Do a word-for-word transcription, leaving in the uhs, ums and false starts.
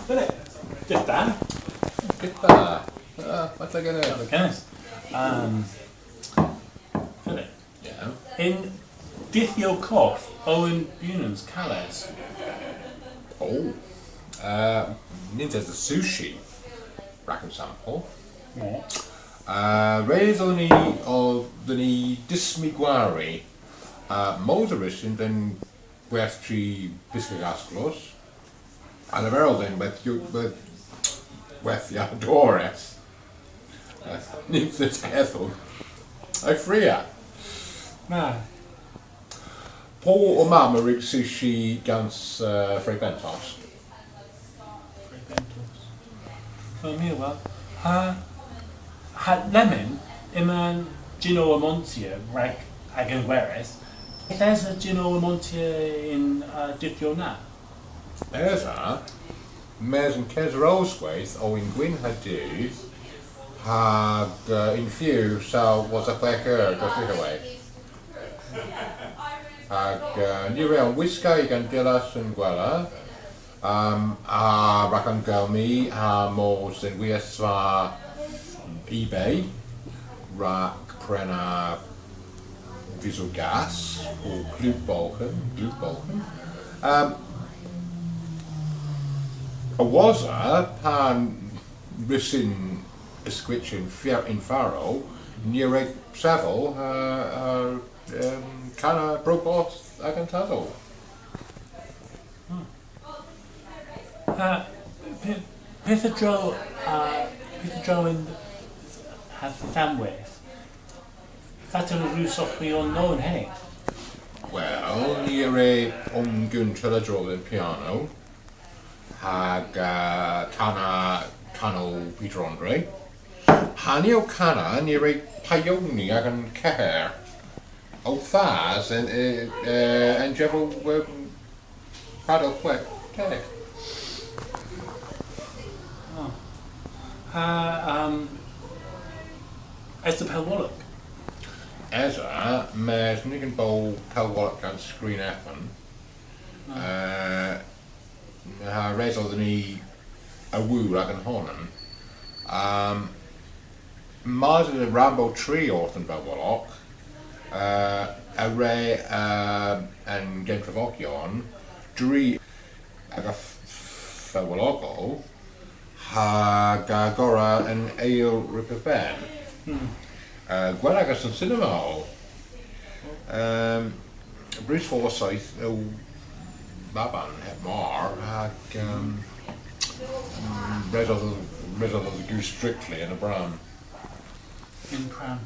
Philip, dydh da. Dydh da. Ah, fatel genes? Fatel genes. Um, Philip. Yeah. Yn dydhyow kov o yn bewnans kales? Oh. Uh, nyns esa sushi, rag ensampel. Yeah. Uh, res o ni, o, dhe ni dysmi gwari. Uh, mos a wrussyn dhe'n gwerthji byskag asklos. Ha leverel dhe'n gwerthji-, gwerth-, gwerthyadores. Uh, nyns esa kedhlow. Ow fria. Na. Po ow mamm a wrug sushi gans, uh, Fray Bentos. Fray Bentos. Oh, my a wel. Ha, ha lemmyn, yma jynn o amontya rag agan gweres. Yth esa jynn o amontya yn, uh, dydhyow na. Esa, mes an kesrosweyth o yn gwynn ha du, hag, uh, yn few saw wosa hwegh eur dros yghyllweyth. Hag, uh, ni re omwiska y'gan dillas y'n gwella, um, ha rag an gelmi, ha mos dhe'n gwiasva eBay, rag prena visel gas, po Glühbirnen, Glühbirnen. Um, a-wosa, pan wrussyn yskwychya yn far-, yn farow, ni re sevel, uh, uh, um, kana Bro Goth agan Tasel. Hmm. Uh, py-, pyth a dro, uh, pyth a dro yn, ha tanweyth? Fatel a wrussowgh hwi onan heni? Wel, ni a wre omgun trelladro dhe'n piano, hag, uh, kana kanow Peter Andre. Ha ni ow kana, ni re payoni agan keher. Ow thas yn, uh, uh, an jevel, um, padel hwegh deg. Oh. Ha, um, esa pellwolok? Esa, mes nyns yw pellwolok gans Green Evan. Oh. Uh, ha res o dhyn ni a wul agan honan. Um, mars yw Rambo tri orth an pellwolok, uh, a wre, uh, an gentrevogyon dri aga f-, f-, pellwolok, hag, uh, gorra an eyl ryb y ben. Hmm. Uh, gwell ages an cinema o. Um, Bruce Forsyth o baban heb mar, hag, um, mm, res o, res o dhe gus Strictly yn y bran. Yn pran.